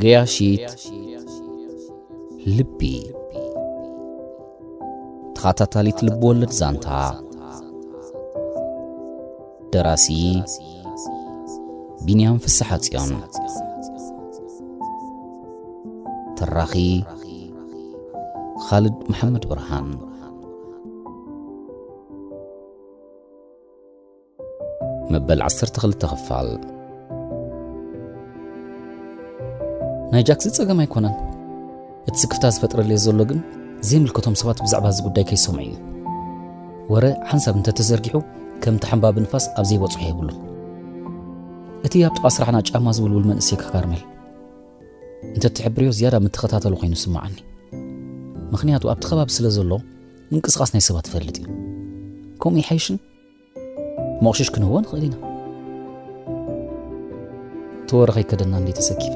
ገያሺት ልቢ። ተኸታታሊት ልብ ወለድ ዛንታ። ደራሲ ቢንያም ፍስሓጽዮን። ተራኺ ኻልድ መሓመድ ብርሃን። መበል ዓሰርተ ክልተ ክፋል። ናይ ጃክሲ ጸገም ኣይኮነን። እቲ ስክፍታ ዝፈጥረለይ ዘሎ ግን ዘይምልከቶም ሰባት ብዛዕባ እዚ ጉዳይ ከይሰምዑ እዩ። ወረ ሓንሳብ እንተተዘርጊሑ ከም ተሓንባቢ ንፋስ ኣብ ዘይበጽሖ የብሉን። እቲ ኣብ ጥቓ ስራሕና ጫማ ዝውልውል መንእሰይ ካርሜል እንተትሕብርዮ ዝያዳ ምተኸታተሉ ኮይኑ ይስምዓኒ። ምኽንያቱ ኣብቲ ከባቢ ስለ ዘሎ ምንቅስቓስ ናይ ሰባት ይፈልጥ እዩ። ከምኡ ይሓይሽን? መቑሽሽ ክንህቦ ንኽእል ኢና። እቲ ወረ ከይከደና እንዴ ተሰኪፈ።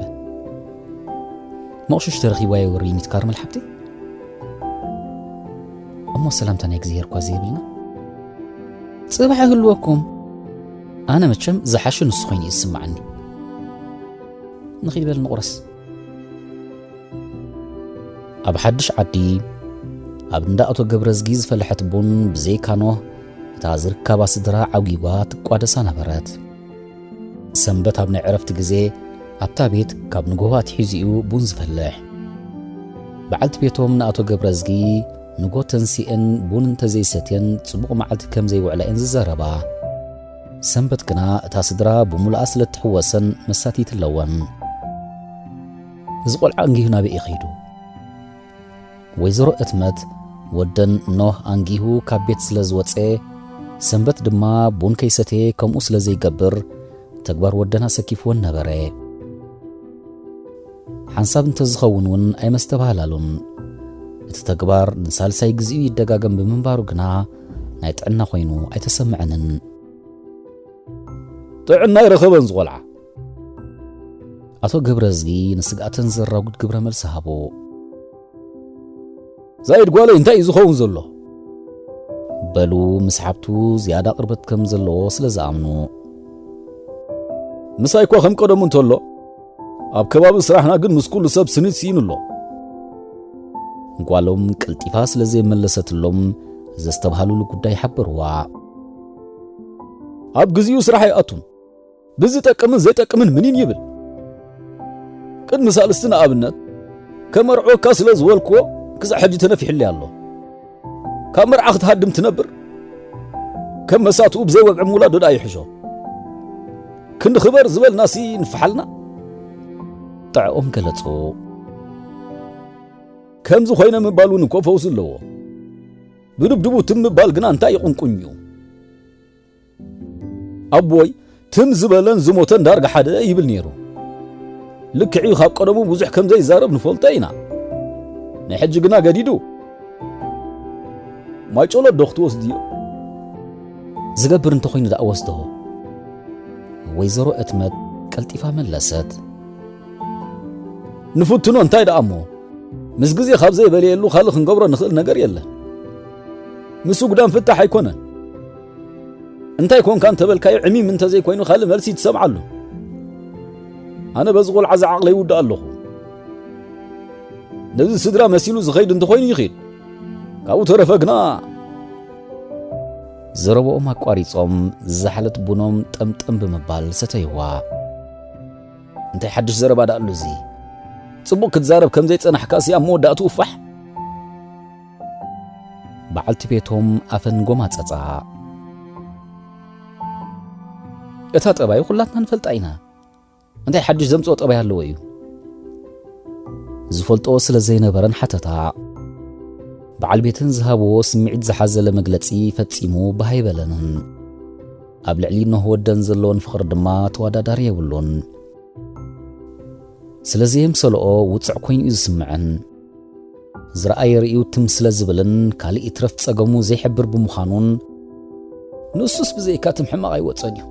መቑሽሽ ተረኺቡ ኣይወርይን እዩ ካርመል ሓብቲ። እሞ ሰላምታ ናይ እግዚኣብሔር እኳ ዘይብልና። ጽባሕ ይህልወኩም። ኣነ መቸም ዝሓሸ ንሱ ኮይኑ እዩ ዝስምዓኒ። ንኺድ በል ንቑረስ። ኣብ ሓድሽ ዓዲ፣ ኣብ እንዳ ኣቶ ገብረዝጊ ዝፈለሐት ቡን ብዘይካ ኖህ፣ እታ ዝርከባ ስድራ ዓጒጓ ትቋደሳ ነበረት። ሰንበት ኣብ ናይ ዕረፍቲ ግዜ፣ ኣብታ ቤት ካብ ንጎሆ ኣትሒዙ እዩ ቡን ዝፈልሕ። በዓልቲ ቤቶም ንኣቶ ገብረዝጊ፣ ንጎ ተንሲኤን ቡን እንተዘይሰትየን ጽቡቕ መዓልቲ ከም ዘይውዕላ እየን ዝዛረባ። ሰንበት ግና እታ ስድራ ብምሉኣ ስለ እትሕወሰን መሳትይት ኣለወን። እዚ ቆልዓ እንጊሁ ናበይ እዩ ከይዱ? ወይዘሮ እትመት ወደን ኖህ ኣንጊሁ ካብ ቤት ስለ ዝወጸ፣ ሰንበት ድማ ቡን ከይሰተየ ከምኡ ስለ ዘይገብር፣ ተግባር ወደን ኣሰኪፍወን ነበረ። ሓንሳብ እንተዝኸውን እውን ኣይመስተባህላሉን። እቲ ተግባር ንሳልሳይ ግዜኡ ይደጋገም ብምንባሩ ግና ናይ ጥዕና ኮይኑ ኣይተሰምዐንን። ጥዕና ኣይረኸበን ዝቖልዓ። ኣቶ ገብረዝጊ ንስግኣተን ዘራጉድ ግብረ መልሲ ሃቦ። ዛይድ ጓለይ እንታይ እዩ ዝኸውን ዘሎ? በሉ ምስ ሓብቱ ዝያዳ ቅርበት ከም ዘለዎ ስለ ዝኣምኑ። ምሳይ እኳ ከም ቀደሙ እንተሎ፣ ኣብ ከባቢ ስራሕና ግን ምስ ኩሉ ሰብ ስኒት ስኢኑ ኣሎ። ጓሎም ቀልጢፋ ስለ ዘይመለሰትሎም ዘስተብሃሉሉ ጉዳይ ሓበርዋ። ኣብ ግዜኡ ስራሕ ኣይኣቱን። ብዝጠቅምን ዘይጠቅምን ምኒን ይብል። ቅድሚ ሳልስቲ ንኣብነት፣ ከመርዕወካ ስለ ዝበልክዎ ክሳዕ ሕጂ ተነፊሕለይ ኣሎ። ካብ መርዓ ክትሃድም ትነብር፣ ከም መሳትኡ ብዘይ ወግዒ ምውላድ ዶ ደኣ ይሕሾ? ክንዲ ክበር ዝበልናሲ ንፈሓልና። ጥዕኦም ገለጹ። ከምዚ ኮይነ ምባል እውን እኮ ፈውሲ ኣለዎ። ብድብድቡ ትም ምባል ግና እንታይ ይቕንቁኝ እዩ? ኣቦይ ትም ዝበለን ዝሞተን ዳርጋ ሓደ ይብል ነይሩ። ልክዕ እዩ፣ ካብ ቀደሙ ብዙሕ ከም ዘይዛረብ ንፈልጦ ኢና። ናይ ሕጂ ግና ገዲዱ። ማይ ጨሎት ዶ ክትወስድዮ? ዝገብር እንተኾይኑ ደኣ ወስዶ። ወይዘሮ እትመት ቀልጢፋ መለሰት። ንፍትኖ እንታይ ደኣ እሞ፣ ምስ ግዜ ካብ ዘይበለየሉ ካልእ ክንገብሮ ንኽእል ነገር የለን። ምስ ውግዳን ፍታሕ ኣይኮነን። እንታይ ኮንካ እንተበልካዮ ዕሚም እንተዘይኮይኑ ካልእ መልሲ ትሰምዓሉ። ኣነ በዚ ቆልዓ ዝዓቕለ ይውድእ ኣለኹ። ነዚ ስድራ መሲሉ ዝኸይድ እንተኾይኑ ይኺድ። ካብኡ ተረፈ ግና ዘረባኦም ኣቋሪጾም ዝዘሓለት ቡኖም ጠምጠም ብምባል ሰተይዋ። እንታይ ሓድሽ ዘረባ ደኣ ኣሎ እዚ? ጽቡቕ ክትዛረብ ከም ዘይጸናሕካሲ ኣብ መወዳእትኡ ፋሕ። በዓልቲ ቤቶም ኣፈን ጎማጸጻ። እታ ጠባዩ ኩላትና ንፈልጣ ኢና። እንታይ ሓድሽ ዘምጽኦ ጠባይ ኣለዎ እዩ? ዝፈልጦ ስለ ዘይነበረን ሓተታ። በዓል ቤተን ዝሃብዎ ስምዒት ዝሓዘለ መግለጺ ፈጺሙ ባህ ኣይበለንን። ኣብ ልዕሊ ኖህ ወደን ዘለወን ፍቕሪ ድማ ተወዳዳሪ የብሉን። ስለዚ የምሰልኦ ውጽዕ ኮይኑ እዩ ዝስምዐን። ዝረኣየ ርእዩ ትም ስለ ዝብልን ካልእ ይትረፍ ጸገሙ ዘይሕብር ብምዃኑን፣ ንሱስ ብዘይካ ትም ሕማቕ ኣይወጸን እዩ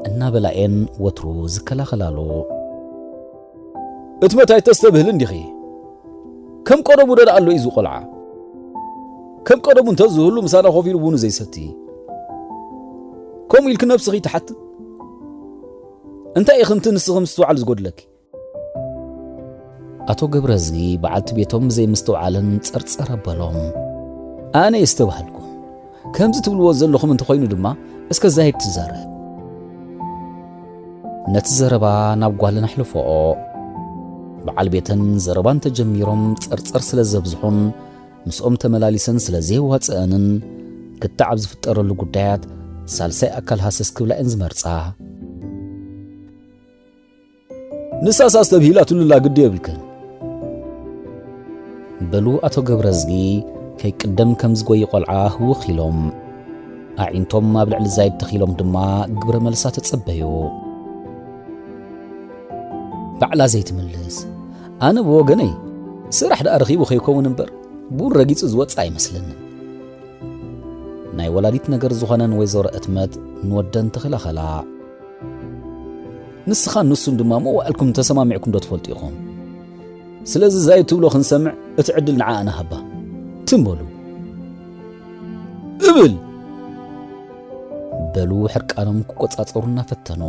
እናበላ እየን ወትሩ ዝከላኸላሉ። እትመት ኣይተስተብህልን ዲኺ? ከም ቀደሙ ዶ ደኣ ኣሎ እዩ እዚ ቆልዓ? ከም ቀደሙ እንተዝህሉ ምሳና ኮፍ ኢሉ ቡኑ ዘይሰቲ። ከምኡ ኢልኪ ነብስኺ ትሓቲ። እንታይ ኢኺ እንቲ ንስኺ ምስትውዓል ዝጎድለኪ? ኣቶ ገብረዝጊ በዓልቲ ቤቶም ብዘይምስትውዓልን ጸርጸር ኣበሎም። ኣነ የስተብሃልኩ። ከምዚ ትብልዎ ዘለኹም እንተኾይኑ ድማ፣ እስከ ዛይድ ትዛረብ። ነቲ ዘረባ ናብ ጓለን ኣሕልፎኦ። በዓል ቤተን ዘረባ እንተጀሚሮም ጸርጸር ስለ ዘብዝሑን ምስኦም ተመላሊሰን ስለ ዘየዋጽአንን፣ ክታዕ ኣብ ዝፍጠረሉ ጉዳያት ሳልሳይ ኣካል ሃሰስ ክብላ እየን ዝመርጻ። ንሳስ ኣስተብሂላትሉላ ግዲ የብልክን። በሉ ኣቶ ገብረዝጊ ከይቅደም ከም ዝጎይ ቆልዓ ህውኽ ኢሎም። ኣዒንቶም ኣብ ልዕሊ ዛይድ ተኺሎም ድማ ግብረ መልሳ ተጸበዩ። ባዕላ ዘይትምልስ። ኣነ ብወገነይ ስራሕ ደኣ ረኺቡ ከይከውን እምበር፣ ቡን ረጊጹ ዝወጽእ ኣይመስለንን። ናይ ወላዲት ነገር ዝኾነን ወይዘሮ እትመት ንወደን ተኸላኸላ። ንስኻን ንሱን ድማ መዋዕልኩም ተሰማሚዕኩም ዶ ትፈልጡ ኢኹም? ስለዚ ዛይድ ትብሎ ክንሰምዕ እቲ ዕድል ንዓኣ ንሃባ። ትም በሉ። እብል! በሉ ሕርቃኖም ክቆጻጸሩ እናፈተኑ።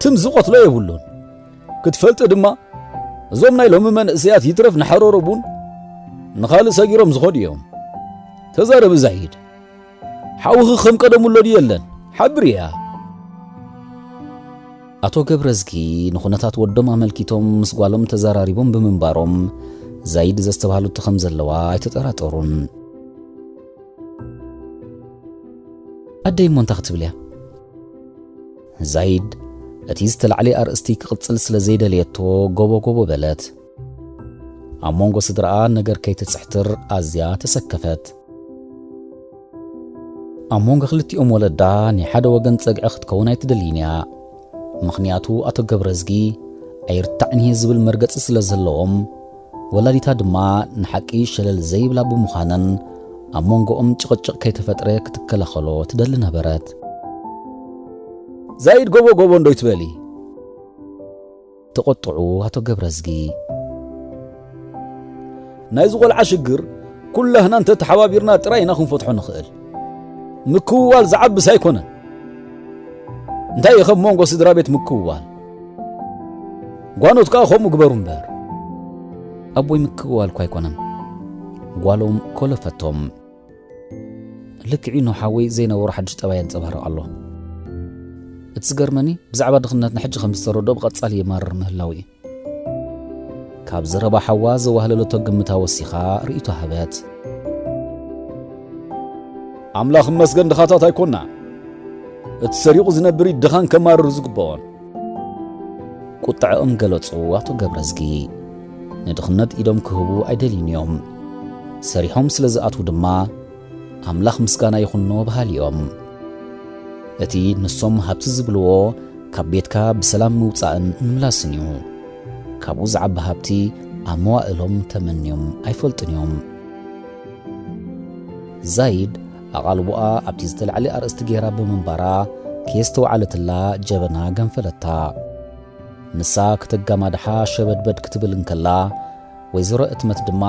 ትም ዝቐትሎ የብሉን። ክትፈልጢ ድማ፣ እዞም ናይ ሎሚ መንእሰያት ይትረፍ ንሓሮሮ ቡን ንኻልእ ሰጊሮም ዝኾዱ እዮም። ተዛረቢ ዛይድ። ሓውኺ ከም ቀደሙ ኣሎ ድዩ የለን? ሓብርያ። ኣቶ ገብረዝጊ ንኹነታት ወዶም ኣመልኪቶም ምስ ጓሎም ተዘራሪቦም ብምንባሮም፣ ዛይድ ዘስተብሃለቶ ከም ዘለዋ ኣይተጠራጠሩን። ኣደይ እሞ እንታይ ክትብል እያ? ዛይድ እቲ ዝተላዕለ ኣርእስቲ ክቕጽል ስለ ዘይደለየቶ፣ ጎቦ ጎቦ በለት። ኣብ መንጎ ስድራኣ ነገር ከይትጽሕትር ኣዝያ ተሰከፈት። ኣብ መንጎ ክልቲኦም ወለዳ ናይ ሓደ ወገን ጸግዒ ክትከውን ኣይትደልይን እያ። ምኽንያቱ ኣቶ ገብረዝጊ ኣይርታዕን እየ ዝብል መርገጺ ስለ ዘለዎም፣ ወላዲታ ድማ ንሓቂ ሸለል ዘይብላ ብምዃነን፣ ኣብ መንጎኦም ጭቕጭቕ ከይተፈጥረ ክትከላኸሎ ትደሊ ነበረት። ዛይድ ጎቦ ጎቦ እንዶ ይትበሊ? ተቖጥዑ ኣቶ ገብረዝጊ። ናይዚ ቆልዓ ሽግር ኩላህና እንተተሓባቢርና ጥራይ ኢና ክንፈትሖ ንኽእል። ምክውዋል ዝዓብስ ኣይኮነን። እንታይ እዩ ከም መንጎ ስድራ ቤት ምክውዋል? ጓኖት ከኣ ከምኡ ግበሩ እምበር። ኣቦይ ምክውዋል እኳ ኣይኮነን። ጓሎም ኮለፈቶም። ልክዕ እዩ፣ ሓወይ ዘይነበሮ ሓድሽ ጠባይ የንጸባርቕ ኣሎ። እቲ ዝገርመኒ ብዛዕባ ድኽነትና ሕጂ ከም ዝተረድኦ ብቐጻሊ የማርር ምህላው እዩ። ካብ ዘረባ ሓዋ ዘዋህለለቶ ግምታ ወሲኻ ርእይቶ ሃበት። ኣምላኽ እመስገን ድኻታት ኣይኮንና። እቲ ሰሪቑ ዝነብር እዩ ድኻን ከማርር ዝግብኦን። ቁጥዐኦም ገለጹ ኣቶ ገብረዝጊ። ንድኽነት ኢዶም ክህቡ ኣይደልዩን እዮም። ሰሪሖም ስለ ዝኣትዉ ድማ ኣምላኽ ምስጋና ይኹኖ በሃሊ እዮም። እቲ ንሶም ሃብቲ ዝብልዎ ካብ ቤትካ ብሰላም ምውጻእን ምምላስን እዩ። ካብኡ ዝዓቢ ሃብቲ ኣብ መዋእሎም ተመንዮም ኣይፈልጡን እዮም። ዛይድ ኣቓልቦኣ ኣብቲ ዝተላዕለ ኣርእስቲ ገይራ ብምንባራ ከየስተውዓለትላ ጀበና ገንፈለታ። ንሳ ከተጋማድሓ ሸበድበድ ክትብል እንከላ፣ ወይዘሮ እትመት ድማ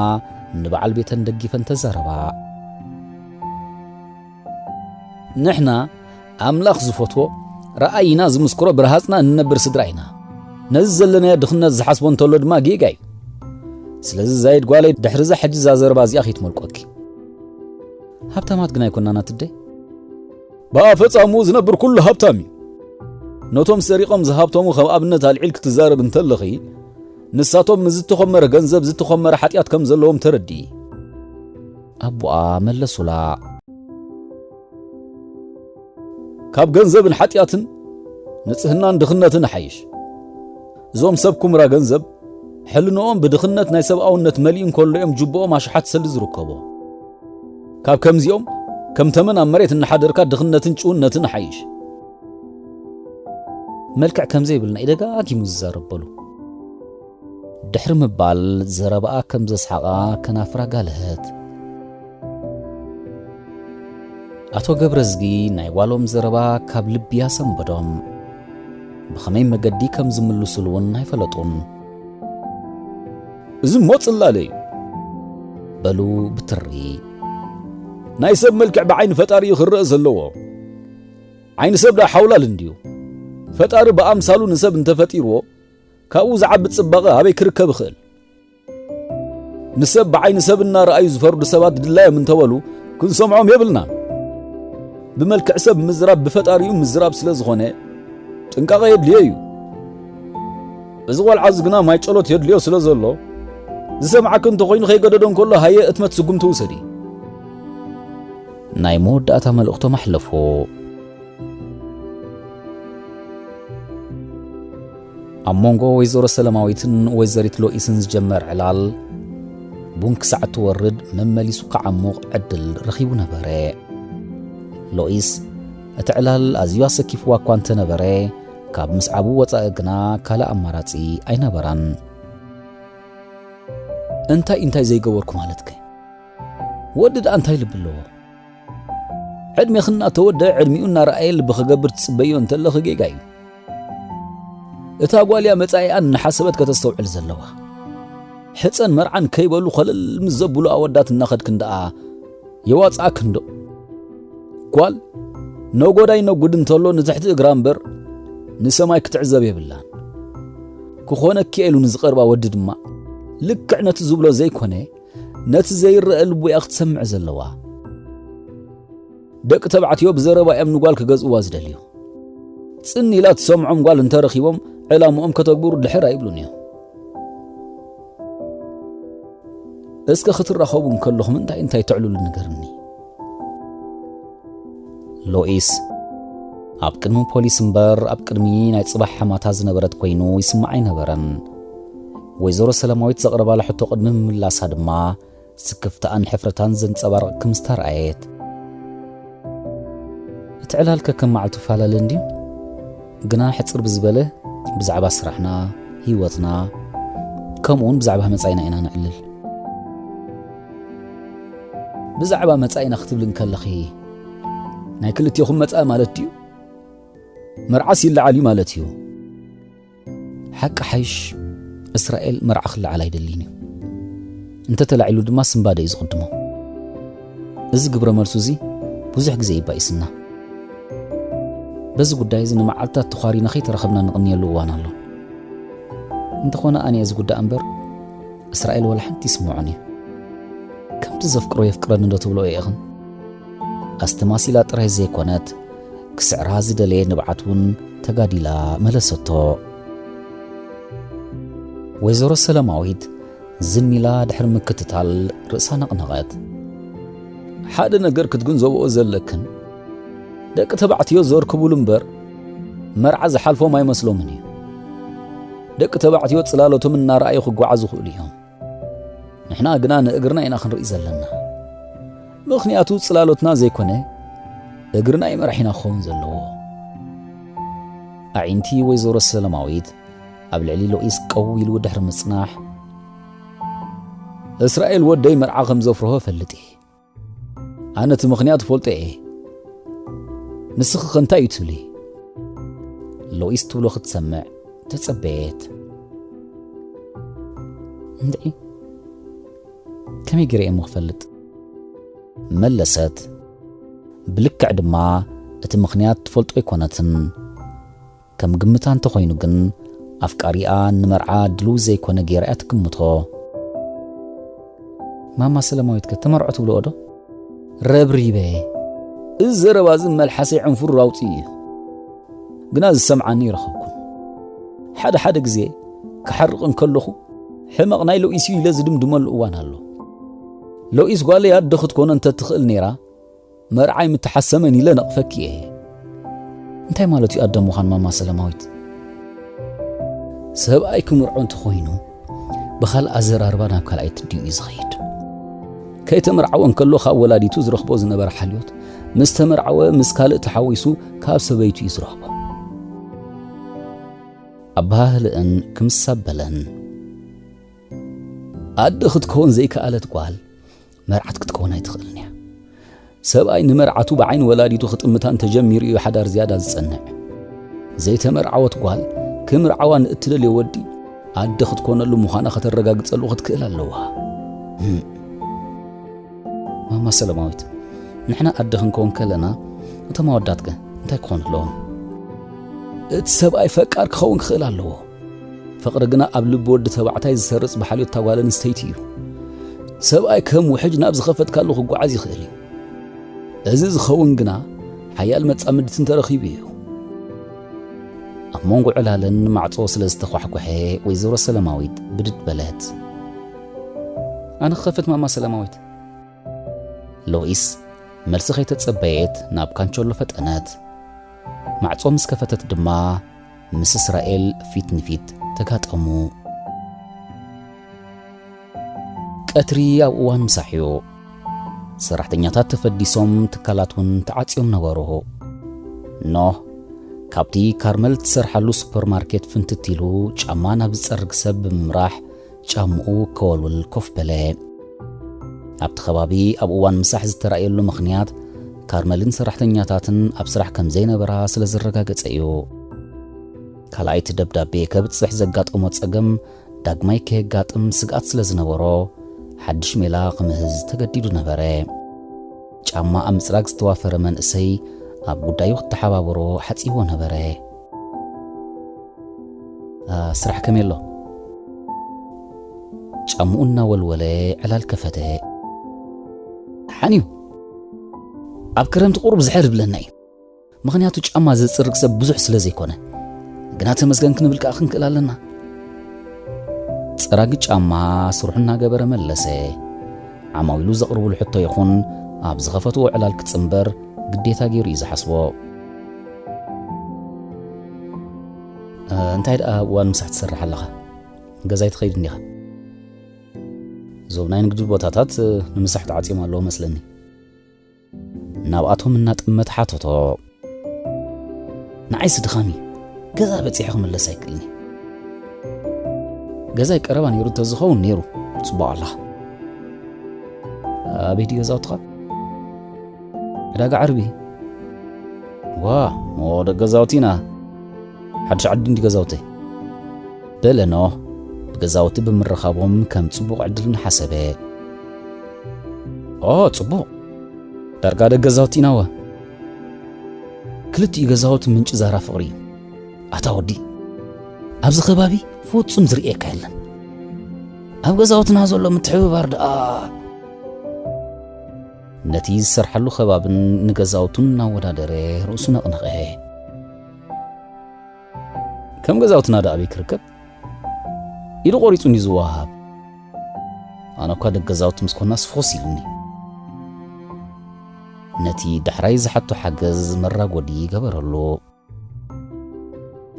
ንበዓል ቤተን ደጊፈን ተዛረባ። ንሕና ኣምላኽ ዝፈትዎ፣ ረኣይና ዝምስክሮ ብረሃጽና እንነብር ስድራ ኢና። ነዚ ዘለናዮ ድኽነት ዝሓስቦ እንተሎ ድማ ጌጋ እዩ። ስለዚ ዛይድ ጓለይ፣ ድሕሪ እዛ ሕጂ እዛ ዘረባ እዚኣ ከይትመልቆኪ። ሃብታማት ግን ኣይኮናን ኣትደይ። ብኣፈጻምኡ ዝነብር ኩሉ ሃብታም እዩ። ነቶም ሰሪቖም ዝሃብተሙ ከም ኣብነት ኣልዒል ክትዛረብ እንተለኺ፣ ንሳቶም ምስ ዝተኾመረ ገንዘብ ዝተኾመረ ሓጢኣት ከም ዘለዎም ተረድኢ። ኣቦኣ መለሱላ። ካብ ገንዘብን ሓጢኣትን ንጽህናን ድኽነትን ይሓይሽ። እዞም ሰብ ኩምራ ገንዘብ ሕልንኦም ብድኽነት ናይ ሰብኣውነት መሊኡ እንከሎ እዮም ጅብኦም ኣሽሓት ሰልዲ ዝርከቦ። ካብ ከምዚኦም ከም ተመን ኣብ መሬት እናሓደርካ ድኽነትን ጭውነትን ይሓይሽ። መልክዕ ከም ዘይብልና እዩ ደጋጊሙ ዝዛረብ በሉ። ድሕሪ ምባል ዘረባኣ ከም ዘስሓቓ ከናፍራ ጋልሀት። ኣቶ ገብረዝጊ ናይ ጓሎም ዘረባ ካብ ልቢ ኣሰንበዶም። ብኸመይ መገዲ ከም ዝምልሱሉ እውን ኣይፈለጡን። እዚ እሞ ጽላለ እዩ። በሉ ብትሪ። ናይ ሰብ መልክዕ ብዓይኒ ፈጣሪ እዩ ክረአ ዘለዎ። ዓይኒ ሰብ ደኣ ሓውላል እንድዩ። ፈጣሪ ብኣምሳሉ ንሰብ እንተፈጢርዎ፣ ካብኡ ዝዓቢ ጽባቐ ኣበይ ክርከብ ይኽእል? ንሰብ ብዓይኒ ሰብ እናረኣዩ ዝፈርዱ ሰባት ድላዮም እንተበሉ ክንሰምዖም የብልናን። ብመልክዕ ሰብ ምዝራብ ብፈጣሪኡ ምዝራብ ስለ ዝኾነ ጥንቃቐ የድልዮ እዩ። እዚ ቆልዓ እዚ ግና ማይ ጸሎት የድልዮ ስለ ዘሎ ዝሰምዓኪ እንተኾይኑ ከይገደዶ እንከሎ ሃየ እትመት ስጉምቲ ውሰዲ። ናይ መወዳእታ መልእኽቶም ኣሕለፎ። ኣብ መንጎ ወይዘሮ ሰለማዊትን ወይዘሪት ሎኢስን ዝጀመር ዕላል ቡን ክሳዕ እትወርድ መመሊሱ ክዓሙቕ ዕድል ረኺቡ ነበረ። ሎኢስ እቲ ዕላል ኣዝዩ ኣሰኪፍዋ እኳ እንተነበረ ካብ ምስዓቡ ወጻኢ ግና ካልእ ኣማራጺ ኣይነበራን። እንታይ እንታይ ዘይገበርኩ ማለትከ? ወዲ ደኣ እንታይ ልቢ ኣለዎ? ዕድሜኺ እናተወደ ዕድሚኡ እናረኣየ ልቢ ክገብር ትጽበዮ እንተለኺ ጌጋ እዩ። እታ ጓል እያ መጻኢኣ እናሓሰበት ከተስተውዕል ዘለዋ። ሕጸን መርዓን ከይበሉ ኸለል ምስ ዘብሉ ኣወዳት እናኸድክን ደኣ የዋጽኣክን ዶ? ጓል ነጎዳይ ነጉድ እንተሎ ንትሕቲ እግራ እምበር ንሰማይ ክትዕዘብ የብላን። ክኾነኪ ኢሉ ንዝቐርባ ወዲ ድማ ልክዕ ነቲ ዝብሎ ዘይኮነ ነቲ ዘይረአ ልቡ እያ ክትሰምዕ ዘለዋ። ደቂ ተባዕትዮ ብዘረባ እዮም ንጓል ክገዝእዋ ዝደልዩ። ጽን ኢላ ትሰምዖም ጓል እንተረኺቦም ዕላምኦም ከተግብሩ ድሕር ኣይብሉን እዮም። እስከ ክትራኸቡ እንከለኹም እንታይ እንታይ ተዕልሉ ንገርኒ። ሎኢስ ኣብ ቅድሚ ፖሊስ እምበር ኣብ ቅድሚ ናይ ጽባሕ ሓማታ ዝነበረት ኮይኑ ይስምዓ ኣይነበረን። ወይዘሮ ሰላማዊት ዘቕረባላ ሕቶ ቅድሚ ምምላሳ ድማ ስክፍታኣን ሕፍረታን ዘንጸባርቕ ክም ዝተረኣየት። እቲ ዕላልከ ከም መዓልቱ ፈላለ እንድዩ? ግና ሕጽር ብዝበለ ብዛዕባ ስራሕና፣ ህይወትና፣ ከምኡውን ብዛዕባ መጻኢና ኢና ነዕልል። ብዛዕባ መጻኢና ክትብሊ እንከለኺ ናይ ክልቴኹም መጻኢ ማለት ድዩ? መርዓስ ይለዓል እዩ ማለት እዩ። ሓቂ ሓይሽ እስራኤል መርዓ ክለዓል ኣይደልይን እዩ። እንተተላዒሉ ድማ ስንባደ እዩ ዝቕድሞ። እዚ ግብረ መልሱ እዚ ብዙሕ ግዜ ይባኢስና። በዚ ጉዳይ እዚ ንመዓልታት ተዃሪና ከይተረኸብና ንቕንየሉ እዋን ኣሎ። እንተኾነ ኣነ እየ ዝጉዳእ እምበር እስራኤል ወላ ሓንቲ ይስምዖን እዩ። ከምቲ ዘፍቅሮ የፍቅረኒ ዶ ትብሎ እየኽን? ኣስተማሲላ ጥራይ ዘይኮነት ክስዕራ ዝደለየ ንብዓት እውን ተጋዲላ መለሰቶ። ወይዘሮ ሰለማዊት ዝም ኢላ ድሕሪ ምክትታል ርእሳ ነቕነቐት። ሓደ ነገር ክትግንዘብኦ ዘለክን፣ ደቂ ተባዕትዮ ዘርክቡሉ እምበር መርዓ ዝሓልፎም ኣይመስሎምን እዩ። ደቂ ተባዕትዮ ጽላሎቶም እናረኣዩ ክጓዓዙ ይኽእሉ እዮም። ንሕና ግና ንእግርና ኢና ክንርኢ ዘለና። ምኽንያቱ ጽላሎትና ዘይኮነ እግርና እዩ መራሒና ክኸውን ዘለዎ። ኣዒንቲ ወይዘሮ ሰለማዊት ኣብ ልዕሊ ሎኢስ ቀው ኢሉ ድሕሪ ምጽናሕ፣ እስራኤል ወደይ መርዓ ከም ዘፍርሆ እፈልጥ እየ። ኣነ እቲ ምኽንያት እፈልጦ እየ። ንስኺ ኸ እንታይ እዩ ትብሊ? ሎኢስ ትብሎ ክትሰምዕ ተጸበየት። እንድዒ፣ ከመይ ገይረ እየ እሞ ክፈልጥ? መለሰት። ብልክዕ ድማ እቲ ምኽንያት ትፈልጦ ኣይኮነትን። ከም ግምታ እንተኾይኑ ግን፣ ኣፍቃሪኣ ንመርዓ ድሉው ዘይኮነ ገይራ እያ ትግምቶ። ማማ ሰለማዊት ከ ተመርዖ ትብልኦ ዶ? ረብሪበ። እዚ ዘረባ እዚ መልሓሰይ ዕንፉር ኣውፅኡ እዩ። ግና ዝሰምዓኒ ይረኸብኩን። ሓደ ሓደ ግዜ ክሓርቕ እንከለኹ፣ ሕመቕ ናይ ሎኢስ እዩ ኢለ ዝድምድመሉ እዋን ኣሎ። ሎኢስ ጓለይ ኣደ ክትኮኖ እንተትኽእል ነይራ፣ መርዓይ ምተሓሰመን ኢለ ነቕፈኪ እየ። እንታይ ማለት እዩ ኣደ ምዃን ማማ ሰለማዊት? ሰብኣይ ክምርዖ እንተኾይኑ፣ ብኻልእ ኣዘራርባ ናብ ካልኣይቲ ኣዲኡ እዩ ዝኸይድ። ከይተመርዓወ እንከሎ ካብ ወላዲቱ ዝረኽቦ ዝነበረ ሓልዮት፣ ምስ ተመርዓወ ምስ ካልእ ተሓዊሱ ካብ ሰበይቱ እዩ ዝረኽቦ። ኣበሃህልእን ክምስ ኣበለን። ኣደ ክትከውን ዘይከኣለት ጓል መርዓት ክትከውን ኣይትኽእልን እያ። ሰብኣይ ንመርዓቱ ብዓይኒ ወላዲቱ ክጥምታ እንተጀሚሩ እዩ ሓዳር ዝያዳ ዝጸንዕ። ዘይተመርዓወት ጓል ክምርዓዋ ንእትደልዮ ወዲ ኣደ ክትኮነሉ ምዃና ከተረጋግጸሉ ክትክእል ኣለዋ። ህም። ማማ ሰለማዊት፣ ንሕና ኣደ ክንከውን ከለና እቶም ኣወዳት ከ እንታይ ክኾኑ ኣለዎም? እቲ ሰብኣይ ፈቃር ክኸውን ክኽእል ኣለዎ። ፍቕሪ ግና ኣብ ልቢ ወዲ ተባዕታይ ዝሰርጽ ብሓልዮት እታ ጓል ኣንስተይቲ እዩ። ሰብኣይ ከም ውሕጅ ናብ ዝኸፈትካሉ ክጓዓዝ ይኽእል እዩ። እዚ ዝኸውን ግና ሓያል መጻምድቲ እንተረኺቡ እዩ። ኣብ መንጎ ዕላለን ማዕጾ ስለ ዝተኳሕኮሐ፣ ወይዘሮ ሰለማዊት ብድድ በለት። ኣነ ክኸፍት፣ ማማ ሰለማዊት። ሎኢስ መልሲ ከይተጸበየት ናብ ካንቸሎ ፈጠነት። ማዕጾ ምስ ከፈተት ድማ ምስ እስራኤል ፊት ንፊት ተጋጠሙ። ቀትሪ ኣብ እዋን ምሳሕ እዩ። ሰራሕተኛታት ተፈዲሶም፣ ትካላት እውን ተዓጽዮም ነበሩ። ኖህ ካብቲ ካርመል ትሰርሓሉ ሱፐርማርኬት ፍንትት ኢሉ ጫማ ናብ ዝጸርግ ሰብ ብምምራሕ ጫምኡ ከወልውል ኮፍ በለ። ኣብቲ ከባቢ ኣብ እዋን ምሳሕ ዝተራእየሉ ምኽንያት ካርመልን ሰራሕተኛታትን ኣብ ስራሕ ከም ዘይነበራ ስለ ዘረጋገጸ እዩ። ካልኣይቲ ደብዳቤ ከብጽሕ ዘጋጠሞ ጸገም ዳግማይ ከየጋጥም ስግኣት ስለ ዝነበሮ፣ ሓድሽ ሜላ ክምህዝ ተገዲዱ ነበረ። ጫማ ኣብ ምጽራግ ዝተዋፈረ መንእሰይ ኣብ ጉዳዩ ክተሓባበሮ ሓጺዎ ነበረ። "ኣ፣ ስራሕ ከመይ ኣሎ?" ጫምኡ እናወልወለ ዕላል ከፈተ። "ሓንዩ፣ ኣብ ክረምቲ ቁሩብ ዝሕር ይብለና እዩ። ምኽንያቱ ጫማ ዘጽርግ ሰብ ብዙሕ ስለ ዘይኮነ። ግና ተመስገን ክንብል ከኣ ክንክእል ኣለና።" ጸራጊ ጫማ ስርሑ እናገበረ መለሰ። ዓማዊሉ ዘቕርብሉ ሕቶ ይኹን ኣብ ዝኸፈትዎ ዕላል ክጽንበር ግዴታ ገይሩ እዩ ዝሓስቦ። "እ፣ እንታይ ደኣ እዋን ምሳሕ ትሰርሕ ኣለኻ? ገዛይ ትኸይድ እንዲኻ?" "እዞም ናይ ንግዲ ቦታታት፣ እ፣ ንምሳሕ ተዓጽዮም ኣለዉ መስለኒ?" ናብኣቶም እናጠመት ሓተቶ። "ንዓይስ ድኻም እዩ። ገዛ በጺሐ ክምለስ ኣይክእልኒ። ገዛይ ቀረባ ነይሩ እንተዝኸውን ነይሩ፣ ጽቡቕ ኣለኻ። ኣበይ ድዩ ገዛውትኻ?" "ዕዳጋ ዓርቢ?" "ዋ፣ እሞ ደቂ ገዛውቲ ኢና። ሓድሽ ዓዲ እንዲ ገዛውተይ?" በለ ኖህ፣ ብገዛውቲ ብምርኻቦም ከም ጽቡቕ ዕድል እናሓሰበ። "ኦ፣ ጽቡቕ። ዳርጋ ደቂ ገዛውቲ ኢና እወ። ክልቲኡ ገዛውቲ ምንጪ ዛራ ፍቕሪ እዩ። ኣታ ወዲ፣ ኣብዚ ከባቢ ፍጹም ዝርእየካ የለን። ኣብ ገዛውትና ዘሎ ምትሕብባር ደኣ።" ነቲ ዝሰርሓሉ ከባብን ንገዛውቱን እናወዳደረ ርእሱ ነቕነቐ። "ከም ገዛውትና ደኣ ኣበይ ክርከብ? ኢዱ ቆሪጹ እንዲ ዝወሃብ። ኣነ እኳ ደቂ ገዛውቲ ምስ ኮናስ ፍኹስ ኢሉኒ።" ነቲ ዳሕራይ ዝሓቶ ሓገዝ መራጎዲ ገበረሉ።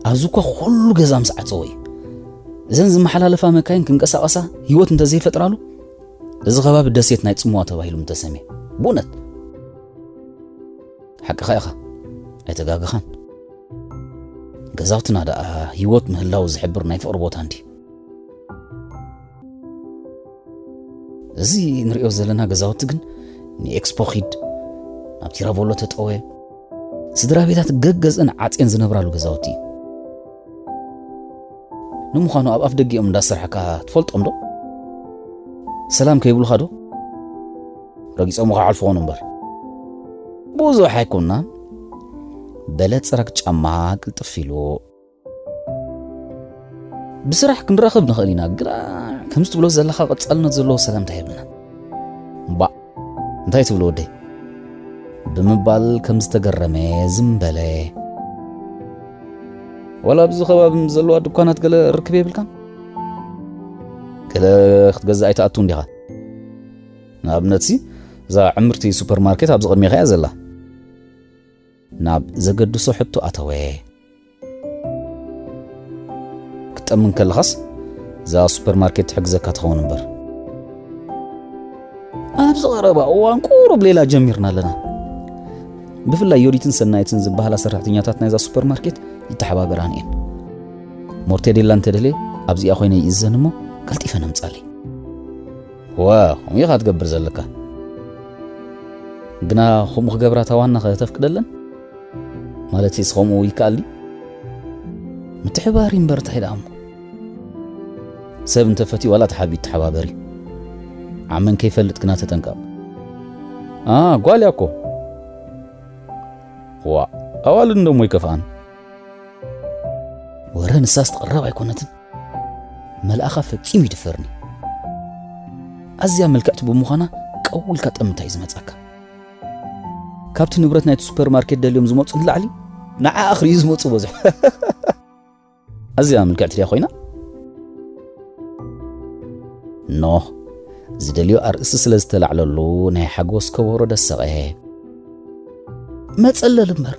"ኣብዚ እኳ ኩሉ ገዛ ምስ ዓጸወ እዩ። እዘን ዝመሓላለፋ መካይን ክንቀሳቐሳ ህይወት እንተዘይፈጥራሉ፣ እዚ ከባቢ ደሴት ናይ ጽምዋ ተባሂሉ ምተሰምየ። ብእውነት ሓቅኻ ኢኻ፣ ኣይተጋገኻን። ገዛውትና ደኣ ህይወት ምህላው ዝሕብር ናይ ፍቕሪ ቦታ እንዲ። እዚ ንሪኦ ዘለና ገዛውቲ ግን ንኤክስፖ ኺድ፣ ናብ ቲራቮሎ ተጠወ፣ ስድራ ቤታት ገገዝእን ዓጽየን ዝነብራሉ ገዛውቲ እዩ። ንምዃኑ ኣብ ኣፍ ደጊኦም እንዳሰርሐካ ትፈልጦም ዶ? ሰላም ከይብሉኻ ዶ? ረጊጾም ክሓልፉ ኾኑ እምበር። ብዙሕ ኣይኮንናን፣ በለ ጽረግ ጫማ ቅልጥፍ ኢሉ። ብስራሕ ክንራኸብ ንኽእል ኢና፣ ግና ከምዚ ትብሎ ዘለኻ ቀጻልነት ዘለዎ ሰላምታ የብልናን። እምባእ፣ እንታይ ትብሉ ወደይ? ብምባል ከም ዝተገረመ ዝም በለ። ዋላ ኣብዚ ከባቢ ምስ ዘለዋ ድኳናት ገለ ርክብ የብልካን? ገለ ክትገዝእ ኣይትኣቱን ዲኻ? ንኣብነትሲ፣ እዛ ዕምርቲ ሱፐርማርኬት ኣብዚ ቅድሜኻ እያ ዘላ። ናብ ዘገድሶ ሕቶ ኣተወ። ክትጠምን ከለኻስ፣ እዛ ሱፐርማርኬት ትሕግዘካ ትኸውን እምበር። ኣብዚ ቀረባ እዋን ቁሩብ ሌላ ጀሚርና ኣለና። ብፍላይ ዮዲትን ሰናይትን ዝበሃላ ሰራሕተኛታት ናይዛ ሱፐርማርኬት ይተሓባበራን እየን። ሞርቴዴላ እንተደልየ፣ ኣብዚኣ ኮይነ ይእዘን እሞ ቀልጢፈን ኣምጻለይ። ዋ፣ ከምኡ ኢኻ ትገብር ዘለካ። ግና ከምኡ ክገብራ እታ ዋና ከተፍቅደለን? ማለትስ ከምኡ ይከኣል ድዩ? ምትሕባር እዩ እምበር እንታይ ደኣ እሞ። ሰብ እንተፈትዩ ዋላ ተሓቢኡ ይተሓባበር እዩ። ዓመን ከይፈልጥ ግና ተጠንቀቕ። ኣ፣ ጓል እያ እኮ። ዋ፣ ኣዋልድ እንደሞ ይከፍኣን። ወረ ንሳስ ትቕረብ ኣይኮነትን። መልኣኻ ፈጺሙ ይድፈርኒ። ኣዝያ ምልክዕቲ ብምዃና ቀው ኢልካ ጠምታ እዩ ዝመጻካ። ካብቲ ንብረት ናይቲ ሱፐርማርኬት ደልዮም ዝመጹ ንላዕሊ ንዓኣ ክርእዩ ዝመጹ በዝሑ። ኣዝያ ምልክዕቲ ድያ ኮይና? ኖህ ዝደልዮ ኣርእስቲ ስለ ዝተላዕለሉ ናይ ሓጎስ ከበሮ ደሰቐ። መጸለል እምበር፣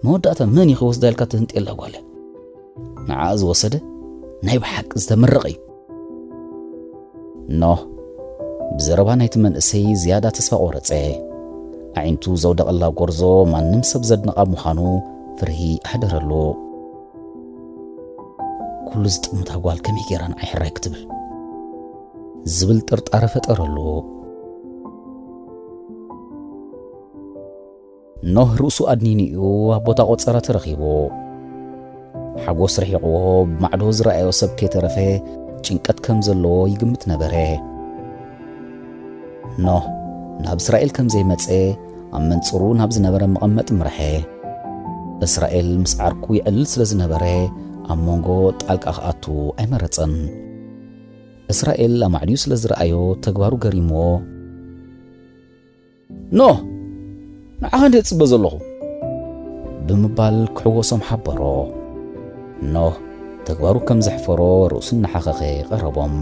መወዳእታ መን እዩ ክወስዳ ኢልካ ትህንጤላ ጓል እያ። ንዓኣ ዝወሰደ ናይ ብሓቂ ዝተመረቐ እዩ። ኖህ ብዘረባ ናይቲ መንእሰይ ዝያዳ ተስፋ ቆረጸ። ኣዒንቱ ዘውደቐላ ጎርዞ ማንም ሰብ ዘድንቓ ምዃኑ ፍርሂ ኣሕደረሉ። ኩሉ ዝጥምታ ጓል ከመይ ገይራ ንዓይ ሕራይ ክትብል ዝብል ጥርጣረ ፈጠረሉ። ኖህ ርእሱ ኣድኒኑ እዩ ኣብ ቦታ ቆጸራ ተረኺቡ። ሓጎስ ርሒቕዎ ብማዕዶ ዝረኣዮ ሰብ ከይተረፈ ጭንቀት ከም ዘለዎ ይግምት ነበረ። ኖህ ናብ እስራኤል ከም ዘይመጸ ኣብ መንጽሩ ናብ ዝነበረ መቐመጢ ምርሐ። እስራኤል ምስ ዓርኩ ይዕልል ስለ ዝነበረ ኣብ መንጎ ጣልቃ ክኣቱ ኣይመረጸን። እስራኤል ኣማዕድዩ ስለ ዝረኣዮ ተግባሩ ገሪምዎ። ኖህ ንዓኻ እንደ ጽበ ዘለኹ ብምባል ክሕወሶም ሓበሮ። ኖህ ተግባሩ ከም ዘሕፈሮ ርእሱ እናሓኸኸ ቀረቦም።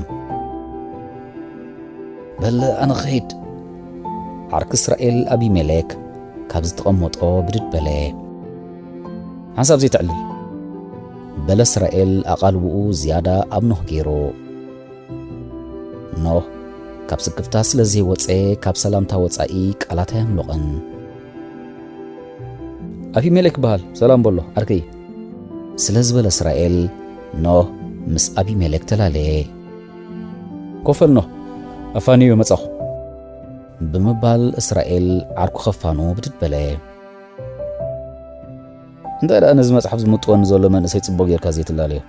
በለ ኣነ ኸይድ። ዓርኪ እስራኤል ኣቢሜሌክ ካብ ዝተቐመጦ ብድድ በለ። ሓንሳብ ዘይትዕልል በለ እስራኤል ኣቓልብኡ ዝያዳ ኣብ ኖህ ገይሩ። ኖህ ካብ ስክፍታ ስለ ዘይወጸ ካብ ሰላምታ ወጻኢ ቃላት ኣየምለቖን። ኣቢሜሌክ በሃል ሰላም በሎ ዓርከይ ስለ ዝበለ እስራኤል ኖህ ምስ ኣቢሜሌክ ተላለየ። ኮፈል ኖህ ኣፋንዮ መጻኹ ብምባል እስራኤል ዓርኩ ኸፋኑ ብድድ በለ። እንታይ ደኣ ነዚ መጽሓፍ ዝምጥወኒ ዘሎ መንእሰይ ጽቡቕ ጌርካ ዘይትላለዮ?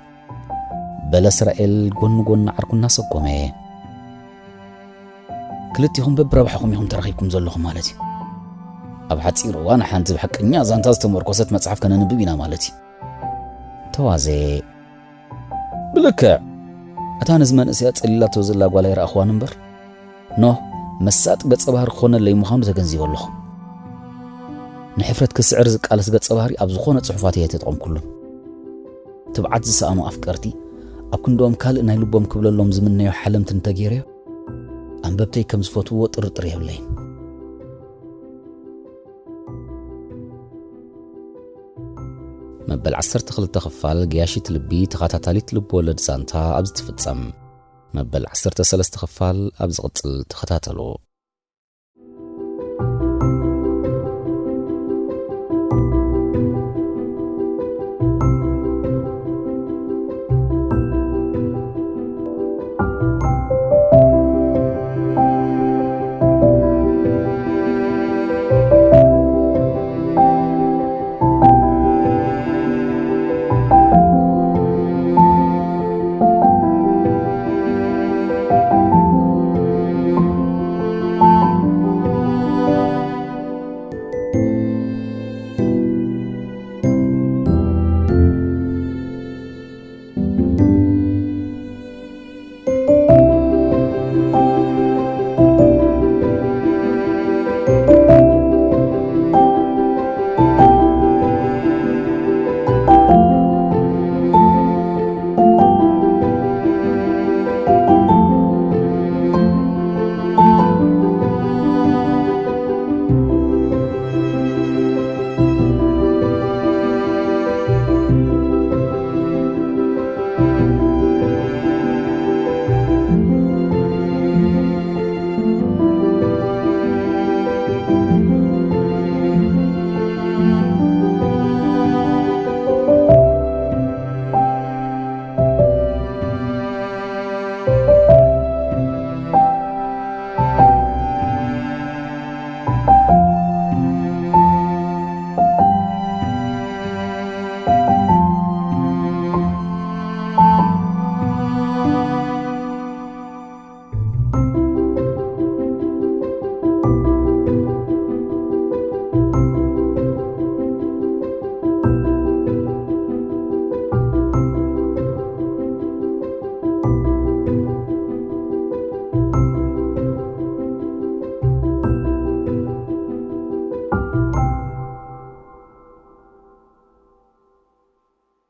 በለ እስራኤል ጎኒ ጎኒ ዓርኩ እናሰጎመ። ክልቲኹም በብረብሓኹም ኢኹም ተረኺብኩም ዘለኹም ማለት እዩ። ኣብ ሓጺር እዋን ሓንቲ ብሓቀኛ ዛንታ ዝተመርኮሰት መጽሓፍ ከነንብብ ኢና ማለት እዩ። ተዋዘ። ብልክዕ እታ ነዚ መንእሰይ ኣጸሊላቶ ዘላ ጓል ኣይረኣኽዋን እምበር፣ ኖህ መሳጢ ገጸ ባህሪ ክኾነለይ ምዃኑ ተገንዚበ ኣለኹ። ንሕፍረት ክስዕር ዝቃለስ ገጸ ባህሪ ኣብ ዝኾነ ጽሑፋት እየ ተጠቐምኩሉ። ትብዓት ዝሰኣኑ ኣፍቀርቲ ኣብ ክንድኦም ካልእ ናይ ልቦም ክብለሎም ዝምነዮ ሓለምቲ እንተገይረዮ፣ ኣንበብተይ ከም ዝፈትውዎ ጥርጥር የብለይን። መበል ዓሰርተ ክልተ ክፋል ገያሺት ልቢ ተኸታታሊት ልብ ወለድ ዛንታ ኣብ ዝትፍጸም፣ መበል ዓሰርተ ሰለስተ ክፋል ኣብ ዝቕጽል ተኸታተሉ።